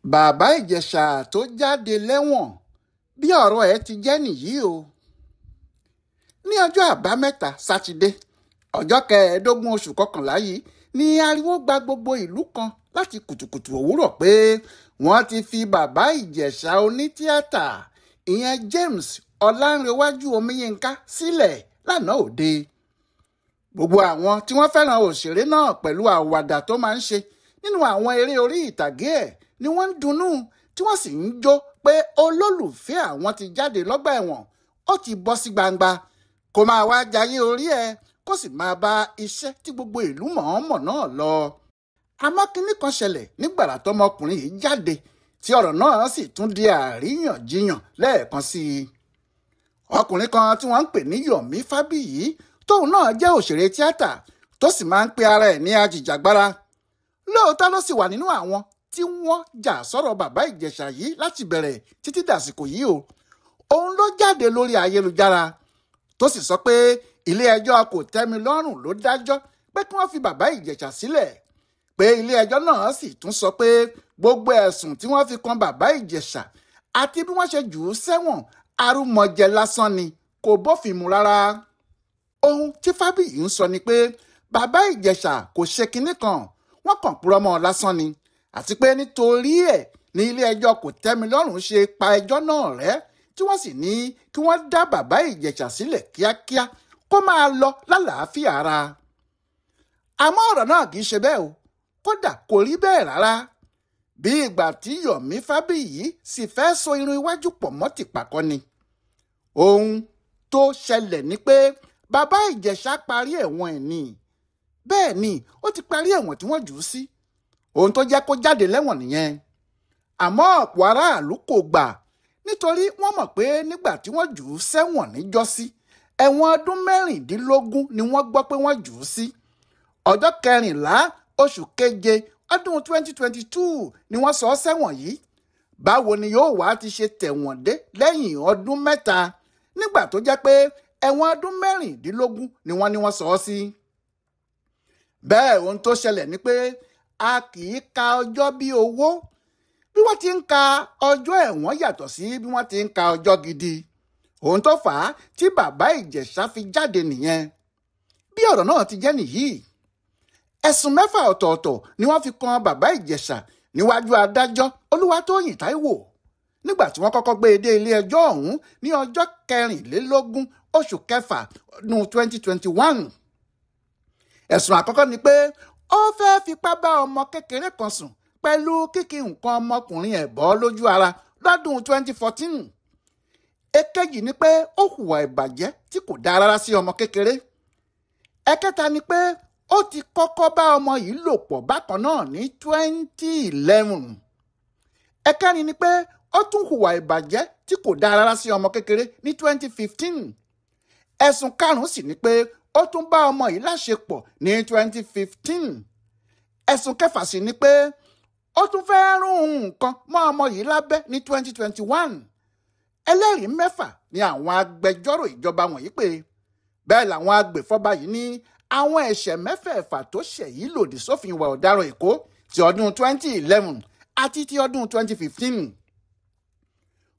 Bàbá Ìjẹ̀ṣà tó jáde lẹ́wọ̀n, bí ọ̀rọ̀ ẹ̀ ti jẹ́ nìyí o. Ní ọjọ́ Àbámẹ́ta Sátidé, ọjọ́ 25 oṣù kọkànlá yìí ni ariwo gba gbogbo ìlú kan láti kùtùkùtù òwúrọ̀ pé wọ́n ti fi Bàbá Ìjẹ̀ṣà onítíátà ìyẹn James Ọlánrewájú Omiyinka sílẹ̀ lánàá òde. Gbogbo àwọn tí wọ́n fẹ́ràn òṣèré náà pẹ̀lú àwàdà tó máa ń ṣe nínú àwọn eré orí ìtàgé ẹ̀ ni wọ́n ń dunnú tí wọ́n sì ń jó pé olólùfẹ́ àwọn ti jáde lọ́gbà ẹ̀wọ̀n, ó ti bọ́ sí gbangba kó máa wá jayé orí ẹ̀ kó sì máa bá iṣẹ́ tí gbogbo ìlú mọ̀ọ́mọ̀ náà lọ. Àmọ́ kinní kan ṣẹlẹ̀ nígbàrà tọmọkùnrin yìí jáde tí ọ̀rọ̀ náà sì tún di àríyànjiyàn lẹ́ẹ̀kan sí i. Ọkùnrin kan tí wọ́n ń pè ní Yomi Fabiyi, tóun náà jẹ́ òṣèré tíátà tó sì máa ń pe ara ẹ̀ ní ajìjàgbara. Lóòótọ́ ló sì wà nínú àwọn tí wọ́n jà sọ̀rọ̀ Bàbá Ìjẹ̀ṣà yìí láti bẹ̀rẹ̀ títí dàsìkò yìí o. Òun ló jáde lórí ayélujára tó sì sọ pé ilé ẹjọ́ kò tẹ́mi lọ́rùn ló dájọ́ pé kí wọ́n fi Bàbá Ìjẹ̀ṣà sílẹ̀, pé ilé ẹjọ́ náà sì tún sọ pé gbogbo ẹ̀sùn tí wọ́n fi kan Bàbá Ìjẹ̀ṣà àti bí wọ́n ṣe jù ú sẹ́wọ̀n arúmọjẹ lásán ni, kò bófin mu rárá. Ohun tí Fábíyì ń sọ ni pé Bàbá Ìjẹ̀ṣà kò ṣe kinní kan, wọ́n kàn purọ́ mọ́ ọ lásán ni, àti pé nítorí ẹ̀ ní ilé ẹjọ́ kò tẹ́mi lọ́rùn ṣe pa ẹjọ́ náà rẹ́ tí wọ́n sì ní kí wọ́n dá Bàbá Ìjẹ̀ṣà sílẹ̀ kíákíá kó máa lọ lálàáfíà ara. Àmọ́ ọ̀rọ̀ náà kì í ṣe bẹ́ẹ̀ o, kódà kò rí bẹ́ẹ̀ rárá. Bí ìgbà tí Yomi Fabiyi sì fẹ́ so irun iwájú pọ̀ mọ́ tìpàkọ́ ni. Ohun tó ṣẹlẹ̀ ni pé Bàbá Ìjẹ̀ṣà parí ẹ̀wọ̀n ẹ̀ ni. Bẹ́ẹ̀ ni ó ti parí ẹ̀wọ̀n tí wọ́n jù ú sí. Ohun tó jẹ́ kó jáde lẹ́wọ̀n nìyẹn. Àmọ́ ọ̀pọ̀ aráàlú kò gbà nítorí wọ́n mọ̀ pé nígbà tí wọ́n jù ú sẹ́wọ̀n níjọ́sí, ẹ̀wọ̀n ọdún 16 ni wọ́n gbọ́ pé wọ́n jù ú sí. Ọjọ́ 14 oṣù keje ọdún 2022 ni wọ́n sọ ọ́ sẹ́wọ̀n yìí. Báwo ni yóò wá ti ṣe tẹ̀wọ̀n dé lẹ́yìn ọdún 3 nígbà tó jẹ́ pé ẹ̀wọ̀n ọdún 16 ni wọ́n ní wọ́n sọ ọ́ sí? Bẹ́ẹ̀ ohun tó ṣẹlẹ̀ ni pé a kì í ka ọjọ́ bí owó. Bí wọ́n ti ń ka ọjọ́ ẹ̀wọ̀n yàtọ̀ sí bí wọ́n ti ń ka ọjọ́ gidi. Ohun tó fà á tí Bàbá Ìjẹ̀ṣà fi jáde nìyẹn. Bí ọ̀rọ̀ náà ti jẹ́ nìyí. Ẹ̀sùn 6 ọ̀tọ̀ọ̀tọ̀ ni wọ́n fi kan Bàbá Ìjẹ̀ṣà níwájú adájọ́ Olúwatóyìn Táíwò nígbà tí wọ́n kọ́kọ́ gbé e dé ilé ẹjọ́ ọ̀hún ní ọjọ́ 24 oṣù kẹfà ọdún 2021. Ẹ̀sùn àkọ́kọ́ ni pé ó fẹ́ fipá bá ọmọ kékeré kan sùn pẹ̀lú kíkí nǹkan ọmọkùnrin ẹ̀ bọ́ lójú ara lọ́dún 2014. Èkejì ni pé ó hùwà ìbàjẹ́ tí kò dáa rárá sí ọmọ kékeré. Ẹ̀kẹta ni pé ó ti kọ́kọ́ bá ọmọ yìí lò pọ̀ bákan náà ní 2011. Ẹ̀kẹrin ni pé ó tún hùwà ìbàjẹ́ tí kò dáa rárá sí ọmọ kékeré ní 2015. Ẹ̀sùn karùn-ún sì ni pé ó tún bá ọmọ yìí láṣepọ̀ ní 2015. Ẹ̀sùn kẹfà sì ni pé ó tún fẹ́ rún nǹkan mọ́ ọmọ yìí lábẹ́ ní 2021. Ẹlẹ́rìí 6 ni àwọn agbẹjọ́rò ìjọba wọ̀nyí pé. Bẹ́ẹ̀ làwọn agbèfọ́ba yìí ní àwọn ẹ̀ṣẹ̀ 6 tó ṣẹ̀ yìí lòdì sófin ìwà ọ̀daràn Èkó ti ọdún 2011 àti ti ọdún 2015.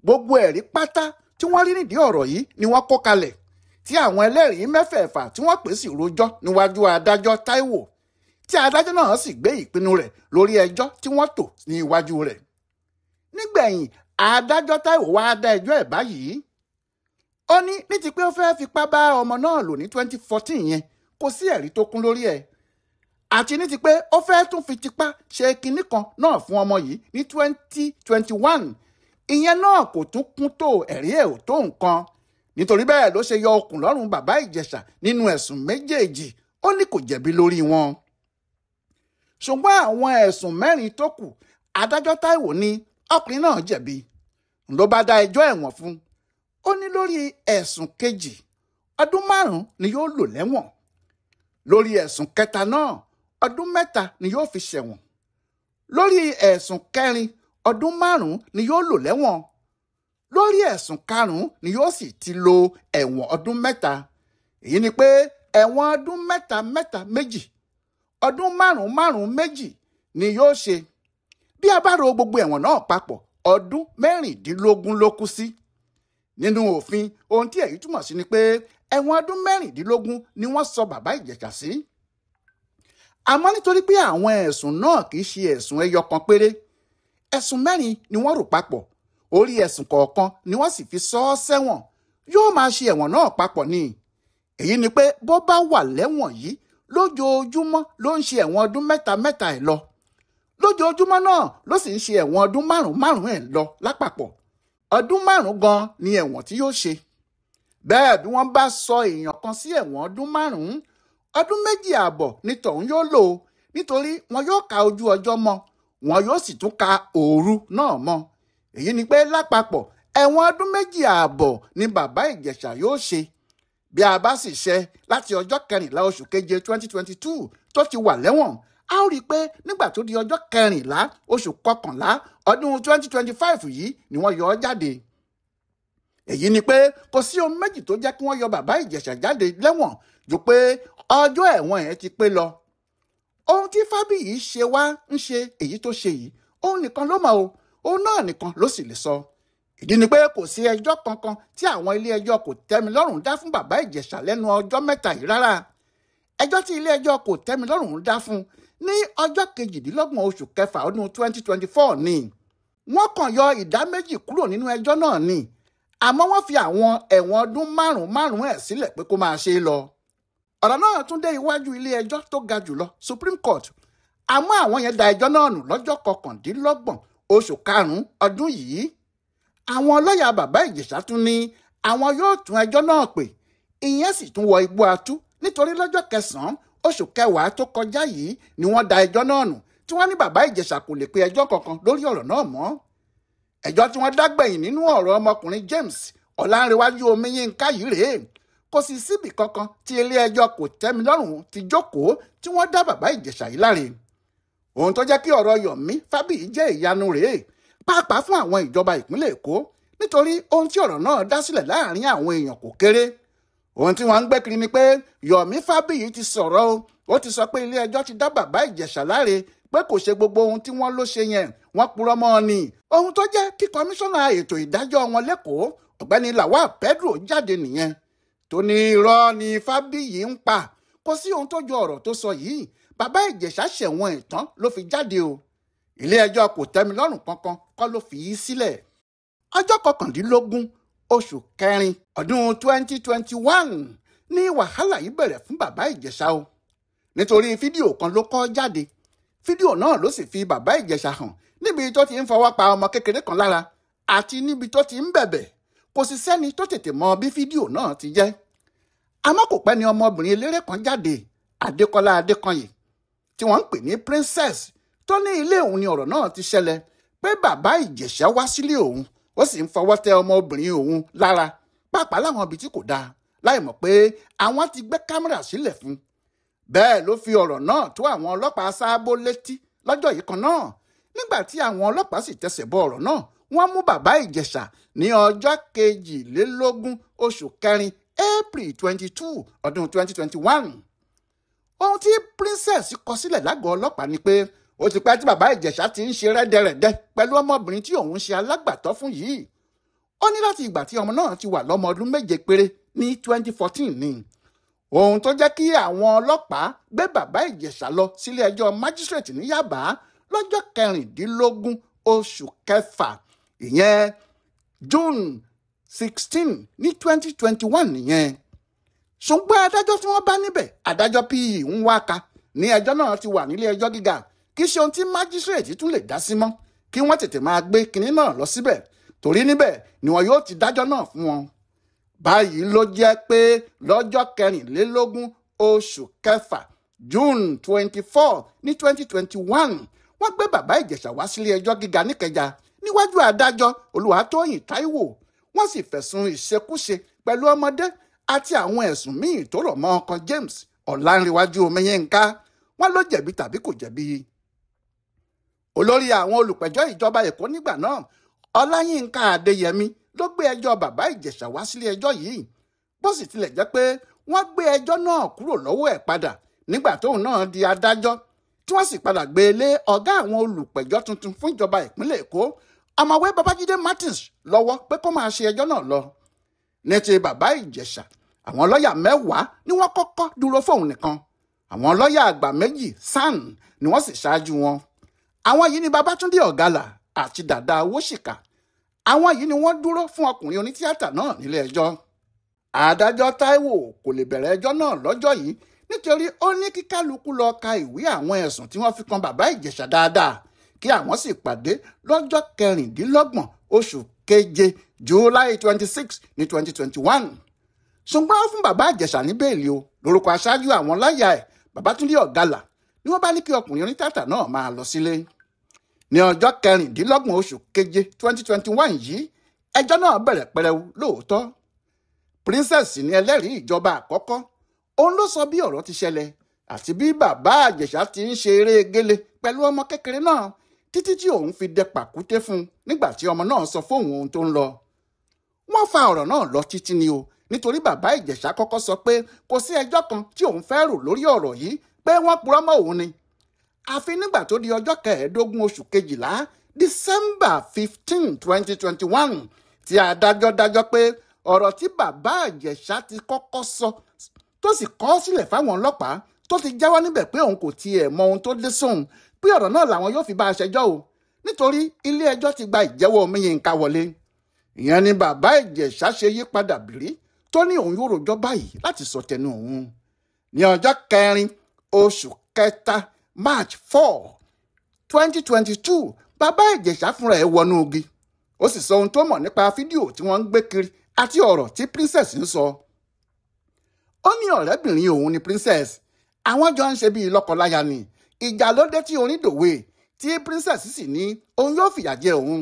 Gbogbo ẹ̀rí pátá tí wọ́n rí nídìí ọ̀rọ̀ yìí ni wọ́n kó kalẹ̀ tí àwọn ẹlẹ́rìí 6 tí wọ́n pè sí rojọ́ níwájú adájọ́ Táíwò, tí adájọ́ náà sì gbé ìpinnu rẹ̀ lórí ẹjọ́ tí wọ́n tò ní iwájú rẹ̀. Nígbẹ̀yìn adájọ́ Táíwò wá dá ẹjọ́ ẹ̀ báyìí. Ó ní ní ti pé ó fẹ́ fipá bá ọmọ náà lò ní 2014 yẹn, kò sí ẹ̀rí tó kún lórí ẹ̀, àti ní ti pé ó fẹ́ tún fi tipá ṣe kinní kan náà fún ọmọ yìí ní 2021, ìyẹn náà kò tún kún tó, ẹ̀rí ẹ̀ ò tó nǹkan. Nítorí bẹ́ẹ̀ ló ṣe yọ okùn lọ́rùn Bàbá Ìjẹ̀ṣà nínú ẹ̀sùn méjèèjì, ó ní kò jẹ̀bi lórí wọn. Ṣùgbọ́n àwọn ẹ̀sùn 4 tó kù, adájọ́ Táíwò ní ọkùnrin náà jẹ̀bi, ló bá dá ẹjọ́ ẹ̀wọ̀n fún. Ó ní lórí ẹ̀sùn kejì, ọdún 5 ni yóò lò lẹ́wọ̀n. Lórí ẹ̀sùn kẹta náà, ọdún 3 ni yóò fi ṣẹ̀wọ̀n. Lórí ẹ̀sùn kẹrin, ọdún 5 ni yóò lò lẹ́wọ̀n. Lórí ẹ̀sùn karùn-ún ni yóò sì ti lo ẹ̀wọ̀n ọdún 3. Èyí ni pé ẹ̀wọ̀n ọdún 3 3 2, ọdún 5 5 2 ni yóò ṣe. Bí a bá ro gbogbo ẹ̀wọ̀n náà papọ̀, ọdún 16 ló kú sí. Nínú òfin, ohun tí èyí túmọ̀ sí ni pé ẹ̀wọ̀n ọdún 16 ni wọ́n sọ bàbá Ìjẹ̀ṣà sí. Àmọ́ nítorí pé àwọn ẹ̀sùn náà kì í ṣe ẹ̀sùn ẹyọ kan péré, ẹ̀sùn 4 ni wọ́n rò papọ̀, orí ẹ̀sùn kọ̀ọ̀kan ni wọ́n sì fi sọ ọ́ sẹ́wọ̀n, yóò máa ṣe ẹ̀wọ̀n náà papọ̀ ni. Èyí ni pé bó bá wà lẹ́wọ̀n yìí lójoojúmọ́ ló ń ṣe ẹ̀wọ̀n ọdún 3 mẹ́ta ẹ̀ lọ, lójoojúmọ́ náà ló sì ń ṣe ẹ̀wọ̀n ọdún 5 5 ẹ̀ lọ lápapọ̀. Ọdún 5 gan ni ẹ̀wọ̀n tí yóò ṣe. Bẹ́ẹ̀ bí wọ́n bá sọ èèyàn kan sí ẹ̀wọ̀n ọdún 5, ọdún 2.5 ni tọ̀hún yóò lò, nítorí wọn yóò ka ojú ọjọ́ mọ́, wọn yóò sì tún ka òru náà mọ́. Èyí ni pé lápapọ̀ ẹ̀wọ̀n ọdún 2.5 ni bàbá Ìjẹ̀ṣà yóò ṣe. Bí a bá sì ṣe láti ọjọ́ 14 oṣù keje 2022 tó ti wà lẹ́wọ̀n, a ó rí i pé nígbà tó di ọjọ́ 14 oṣù kọkànlá ọdún 2025 yìí ni wọ́n yọ ọ́ jáde. Èyí ni pé kò sí ohun méjì tó jẹ́ kí wọ́n yọ bàbá Ìjẹ̀ṣà jáde lẹ́wọ̀n ju pé ọjọ́ ẹ̀wọ̀n ẹ̀ ti pé lọ. Ohun tí Fábíyì ṣe wá ń ṣe èyí tó ṣe yìí, òun nìkan ló mọ̀ o, òun náà nìkan ló sì lè sọ. Ìdí ni pé kò sí ẹjọ́ kankan tí àwọn ilé ẹjọ́ kò tẹ́milọ́rùn dá fún bàbá Ìjẹ̀ṣà lẹ́nu ọjọ́ mẹ́ta yìí rárá. Ẹjọ́ tí ilé ẹjọ́ kò tẹ́milọ́rùn dá fún ní ọjọ́ 28 oṣù kẹfà ọdún 2024 ni. Wọ́n kàn yọ ìdá 2 kúrò nínú ẹjọ́ náà ni, àmọ́ wọ́n fi àwọn ẹ̀wọ̀n ọdún 5 5 ẹ̀ sílẹ̀ pé kó máa ṣe é lọ. Ọ̀rọ̀ náà tún dé iwájú ilé ẹjọ́ tó ga jùlọ, Supreme Court, àmọ́ àwọn yẹn da ẹjọ́ náà nù lọ́jọ́ 29 oṣù karùn-ún ọdún yìí. Àwọn lọ́yà bàbá Ìjẹ̀ṣà tún ní àwọn yóò tún ẹjọ́ náà pè, ìyẹn sì tún wọ igbó atú, nítorí lọ́jọ́ 9 oṣù kẹwàá tó kọjá yìí ni wọ́n da ẹjọ́ náà nù, tí wọ́n ní bàbá Ìjẹ̀ṣà kò lè pe ẹjọ́ kankan lórí ọ̀rọ̀ náà mọ́. Ẹjọ́ tí wọ́n dágbẹ̀yìn nínú ọ̀rọ̀ ọmọkùnrin James Ọlánrewájú Omiyinka yìí rèé. Kò sì síbì kankan tí ilé ẹjọ́ kò tẹ́milọ́rùn ti jókòó tí wọ́n dá bàbá Ìjẹ̀ṣà yìí láre. Ohun tó jẹ́ kí ọ̀rọ̀ Yomi Fábíyì jẹ́ ìyanu rèé, pàápàá fún àwọn ìjọba ìpínlẹ̀ Èkó, nítorí ohun tí ọ̀rọ̀ náà dá sílẹ̀ láàrin àwọn èèyàn kò kéré. Ohun tí wọ́n ń gbé kiri ni pé Yomi Fábíyì ti sọ̀rọ̀ o, ó ti sọ pé ilé ẹjọ́ ti dá bàbá Ìjẹ̀ṣà láre pé kò ṣe gbogbo ohun tí wọ́n ló ṣe yẹn, wọ́n purọ́ mọ́ ọ ni. Ohun tó jẹ́ kí kọmíṣánná ètò ìdájọ́ wọn lẹ́kọ̀ọ́ ọ̀gbẹ́ni Lawal Pedro jáde nìyẹn, tó ní irọ́ ni Fábíyì ń pa, kò sí ohun tó jọ ọ̀rọ̀ tó sọ yìí, bàbá Ìjẹ̀ṣà ṣẹ̀wọ̀n ìtàn ló fi jáde o. Ilé ẹjọ́ kò tẹ́milọ́rùn kankan kọ́ ló fi í sílẹ̀. Ọjọ́ 19 oṣù kẹrin ọdún 2021 ní wàhálà yìí bẹ̀rẹ̀ fún bàbá Ìjẹ̀ṣà o, nítorí fídíò kan ló kọ́ jáde. Fídíò náà ló sì fi bàbá Ìjẹ̀ṣà hàn níbi tó ti ń fọwọ́ pa ọmọ kékeré kan lára àti níbi tó ti ń bẹ̀bẹ̀. Kò sì sẹ́ni tó tètè mọ bí fídíò náà ti jẹ́. Àmọ́ kò pẹ́ ni ọmọbìnrin eléré kan jáde, Adékọ́lá Adékanyè, tí wọ́n ń pè ní Princess, tó ní ilé òun ni ọ̀rọ̀ náà ti ṣẹlẹ̀, pé bàbá Ìjẹ̀ṣà wá sílé òun, ó sì ń fọwọ́ tẹ ọmọbìnrin òun lára, pàápàá láwọn ibi tí kò dáa, láì mọ̀ pé àwọn ti gbé kámẹ́rà sílẹ̀ fún un. Bẹ́ẹ̀ ló fi ọ̀rọ̀ náà tó àwọn ọlọ́pàá Sábó létí lọ́jọ́ yìí kan náà. Nígbà tí àwọn ọlọ́pàá sì tẹsẹ̀ bọ ọ̀rọ̀ náà, wọ́n mú bàbá Ìjẹ̀ṣà ní ọjọ́ 22 oṣù kẹrin April 22 ọdún 2021. Ohun tí Princess kọ sílẹ̀ lágọ̀ọ́ ọlọ́pàá ni pé ó ti pẹ́ tí bàbá Ìjẹ̀ṣà ti ń ṣe rẹ́dẹ̀rẹ̀dẹ̀ pẹ̀lú ọmọbìnrin tí òun ṣe alágbàtọ́ fún yìí. Ó ní láti ìgbà tí ọmọ náà ti wà lọ́mọ ọdún 7 péré ní 2014 ni. Ohun tó jẹ́ kí àwọn ọlọ́pàá gbé bàbá Ìjẹ̀ṣà lọ sílé ẹjọ́ májísírèètì ní Yábà lọ́jọ́ 16 oṣù kẹfà, ìyẹn June 16 ní 2021 nìyẹn. Ṣùgbọ́n adájọ́ tí wọ́n bá níbẹ̀, adájọ́ P.E. Nwaka, ní ẹjọ́ náà ti wà nílé ẹjọ́ gíga, kì í ṣe ohun tí májísírèètì tún lè dá sí mọ́, kí wọ́n tètè máa gbé kinní náà lọ síbẹ̀, torí níbẹ̀ ni wọn yóò ti dájọ́ náà fún wọn. Báyìí ló jẹ́ pé lọ́jọ́ 24 oṣù kẹfà June 24 ní 2021 wọ́n gbé bàbá Ìjẹ̀ṣà wá sílé ẹjọ́ gíga níkẹjà níwájú adájọ́ Olúwatóyìn Táíwò. Wọ́n sì fẹ̀sùn ìṣekúṣe pẹ̀lú ọmọdé àti àwọn ẹ̀sùn míì tó rọ̀ mọ́ ọkọ James Ọlánrewájú Omiyinka. Wọ́n ló jẹ̀bi tàbí kò jẹ̀bi. Olórí àwọn olùpẹ̀jọ́ ìjọba Èkó nígbà náà, Ọláyínká Adéyẹmí, ló gbé ẹjọ́ bàbá Ìjẹ̀ṣà wá sílé ẹjọ́ yìí. Bó sì tilẹ̀ jẹ́ pé wọ́n gbé ẹjọ́ náà kúrò lọ́wọ́ ẹ̀ padà nígbà tóun náà di adájọ́, tí wọ́n sì padà gbé e lé ọ̀gá àwọn olùpẹ̀jọ́ tuntun fún ìjọba ìpínlẹ̀ Èkó, ọ̀mọ̀wé Babájídé Martins lọ́wọ́ pé kó máa ṣe ẹjọ́ náà lọ. Ní ti bàbá Ìjẹ̀ṣà, àwọn lọ́ọ̀yà 10 ni wọ́n kọ́kọ́ dúró fóun nìkan. Àwọn lọ́ọ̀yà àgbà 2 SAN ni wọ́n sì ṣáájú wọn. Àwọn yìí ni Babátúndé Ọ̀gálà àti Dàda Owóṣìkà. Àwọn yìí ni wọ́n dúró fún ọkùnrin onítíátà náà nílé ẹjọ́. Adájọ́ Táíwò kò lè bẹ̀rẹ̀ ẹjọ́ náà lọ́jọ́ yìí nítorí ó ní kí kálukú lọ ka ìwé àwọn ẹ̀sùn tí wọ́n fi kan bàbá Ìjẹ̀ṣà dáadáa, kí àwọn sì pàdé lọ́jọ́ 26 oṣù keje July 26 ní 2021. Ṣùgbọ́n ó fún bàbá Ìjẹ̀ṣà ní bẹ́ẹ̀lì o lórúkọ aṣáájú àwọn láyà ẹ̀ Babátúndé Ọ̀gálà ni wọ́n bá ní kí ọkùnrin onítìátà náà máa lọ sílé. Ní ọjọ́ 26 oṣù keje 2021 yìí, ẹjọ́ náà bẹ̀rẹ̀ pẹrẹu lóòótọ́. Princess ní ẹlẹ́rìí ìjọba àkọ́kọ́. Òun ló sọ bí ọ̀rọ̀ ti ṣẹlẹ̀ àti bí bàbá Ìjẹ̀ṣà ti ń ṣe eré gélé pẹ̀lú ọmọ kékeré náà títí tí òun fi dẹ pàkúté fún un nígbà tí ọmọ náà sọ fóun ohun tó ń lọ. Wọ́n fa ọ̀rọ̀ náà lọ títí ni o, nítorí bàbá Ìjẹ̀ṣà kọ́kọ́ sọ pé kò sí ẹjọ́ kan tí òun fẹ́ rò lórí ọ̀rọ̀ yìí, pé wọ́n purọ́ mọ́ òun ni. Àfi nígbà tó di ọjọ́ 15 oṣù kejìlá December 15, 2021 tí adájọ́ dájọ́ pé ọ̀rọ̀ tí bàbá Ìjẹ̀ṣà ti kọ́kọ́ sọ tó sì kọ sílẹ̀ fáwọn ọlọ́pàá tó ti jẹ́wọ́ níbẹ̀ pé òun kò tiẹ̀ mọ ohun tó dé sóun, pé ọ̀rọ̀ náà làwọn yóò fi bá a ṣẹjọ́ o, nítorí ilé ẹjọ́ ti gba ìjẹ́wọ́ Omiyinka wọlé. Ìyẹn ni bàbá Ìjẹ̀ṣà ṣe yí padà bìrí tó ní òun yóò rojọ́ báyìí láti sọ tẹnu òun. Ní ọjọ́ 4 oṣù kẹta March 4, 2022, bàbá Ìjẹ̀ṣà fúnra ẹ̀ wọnú igi. Ó sì sọ ohun tó mọ̀ nípa fídíò tí wọ́n ń gbé kiri àti ọ̀rọ̀ tí Princess ń sọ. Ó ní ọ̀rẹ́bìnrin òun ni Princess. Àwọn jọ ń ṣe bíi lọ́kọláya ni. Ìjà ló dé tí orin dòwe tí Princess sì ní òun yóò fìyà jẹ òun.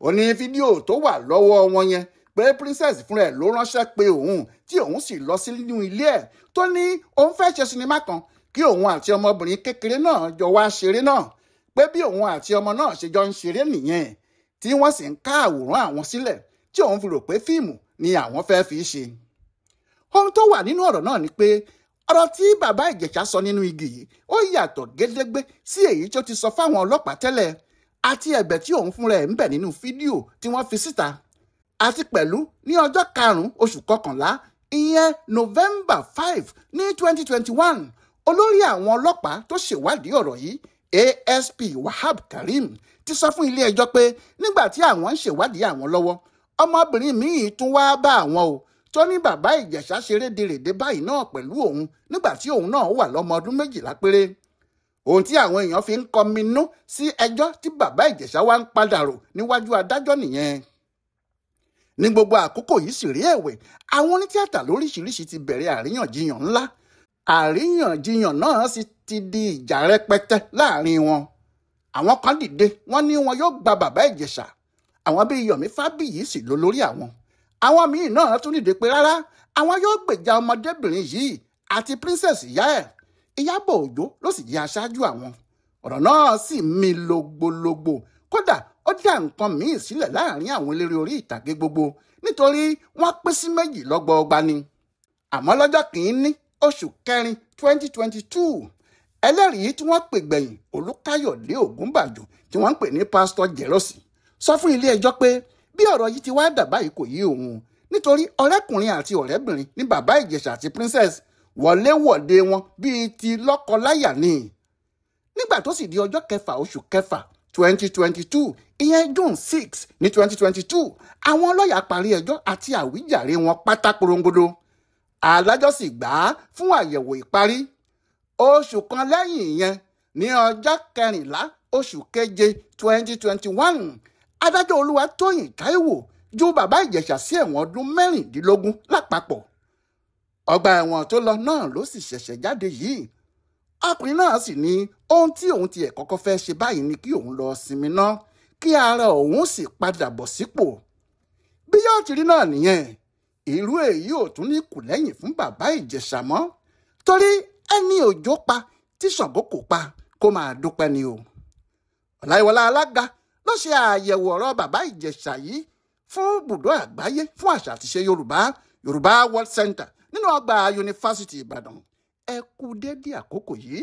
Ó ní fídíò tó wà lọ́wọ́ wọn yẹn pé Princess fúnra ẹ̀ ló ránṣẹ́ pé òun tí òun sì lọ sí inú ilé ẹ̀ tó ní òun fẹ́ ṣe sinimá kan kí òun àti ọmọbìnrin kékeré náà jọ wá ṣeré náà, pé bí òun àti ọmọ náà ṣe jọ ń ṣeré nìyẹn tí wọ́n sì ń ká àwòrán àwọn sílẹ̀ tí òun fi rò pé fíìmù ni àwọn fẹ́ fi ṣe. Ohun tó wà nínú ọ̀rọ̀ náà ni pé ọ̀rọ̀ tí bàbá Ìjẹ̀ṣà sọ nínú igi yìí ó yàtọ̀ gédégbé sí èyí tó ti sọ fáwọn ọlọ́pàá tẹ́lẹ̀ àti ẹ̀bẹ̀ tí òun fúnra ẹ̀ ń bẹ̀ nínú fídíò tí wọ́n fi síta. Àti pẹ̀lú ní ọjọ́ 5 oṣù kọkànlá ìyẹn November 5 ní 2021, olórí àwọn ọlọ́pàá tó ṣèwádìí ọ̀rọ̀ yìí ASP Wahab Karim ti sọ fún ilé ẹjọ́ pé nígbà tí àwọn ń ṣèwádìí àwọn lọ́wọ́, ọmọbìnrin míì tún wá bá àwọn o tó ní bàbá Ìjẹ̀ṣà ṣeré dèrèdè báyìí náà pẹ̀lú òun nígbà tí òun náà wà lọ́mọ ọdún 12 péré. Ohun tí àwọn èèyàn fi ń kọminú sí ẹjọ́ tí bàbá Ìjẹ̀ṣà wá ń padà rò níwájú adájọ́ nìyẹn. Ní gbogbo àkókò yìí sì rí ẹ̀wẹ̀, àwọn onítíátà lóríṣiríṣi ti bẹ̀rẹ̀ àríyànjiyàn ńlá. Àríyànjiyàn náà sì ti di ìjà rẹpẹtẹ láàrin wọn. Àwọn kan dìde, wọ́n ní wọn yóò gba bàbá Ìjẹ̀ṣà. Àwọn bíi Yomi Fábíyì sì lọ lórí àwọn. Àwọn míì náà tún dìde pé rárá, àwọn yóò gbèjà ọmọdébìnrin yìí àti Princess ìyá ẹ̀. Ìyábọ̀ Òjó ló sì jẹ́ aṣáájú àwọn. Ọ̀rọ̀ náà sì mì lògbòlògbò, kódà ó dá nǹkan míì sílẹ̀ láàrin àwọn eléré orí ìtàgé gbogbo nítorí wọ́n pín sí 2 lọ́gbọọgba ni. Àmọ́ lọ́jọ́ 1 oṣù kẹrin 2022, ẹlẹ́rìí tí wọ́n pè gbẹ̀yìn Olúkáyọ̀dé Ògúnbàjò tí wọ́n ń pè ní Pásítọ̀ Jẹ́rọ̀sì sọ fún ilé ẹjọ́ pé bí ọ̀rọ̀ yìí ti wá dà báyìí kò yé òun, nítorí ọ̀rẹ́kùnrin àti ọ̀rẹ́bìnrin ní bàbá Ìjẹ̀ṣà àti Princess wọléwọ̀de wọn bíi ti lọ́kọláya ni. Nígbà tó sì di ọjọ́ 6 oṣù kẹfà 2022, ìyẹn June 6 ní 2022, àwọn lọ́ọ̀yà parí ẹjọ́ àti àwíjàre wọn pátá porongodo. Adájọ́ sì gbà á fún àyẹ̀wò ìparí. Oṣù kan lẹ́yìn ìyẹn ní ọjọ́ 14 oṣù keje 2021, adájọ́ Olúwatóyìn Táíwò ju bàbá Ìjẹ̀ṣà sí ẹ̀wọ̀n ọdún 16 lápapọ̀. Ọgbà ẹ̀wọ̀n tó lọ náà ló sì ṣẹ̀ṣẹ̀ jáde yìí. Ọkùnrin náà sì ní ohun tí òun tiẹ̀ kọ́kọ́ fẹ́ ṣe báyìí ni kí òun lọ sinmi ná, kí ara òun sì padà bọ̀ sípò. Bí yóò ti rí náà nìyẹn, irú èyí ò tún ní kù lẹ́yìn fún bàbá Ìjẹ̀ṣà mọ́, torí ẹni òjò pa tí Ṣàngó kò pa kó máa dúpẹ́ ni o. Ọláyíwọlá Alága ló ṣe àyẹ̀wò ọ̀rọ̀ bàbá Ìjẹ̀ṣà yìí fún bùdó àgbáyé fún àṣà àti ìṣe Yorùbá, Yorùbá World Center nínú ọgbà Yunifásítì Ìbàdàn. Ẹ kú dédé àkókò yìí.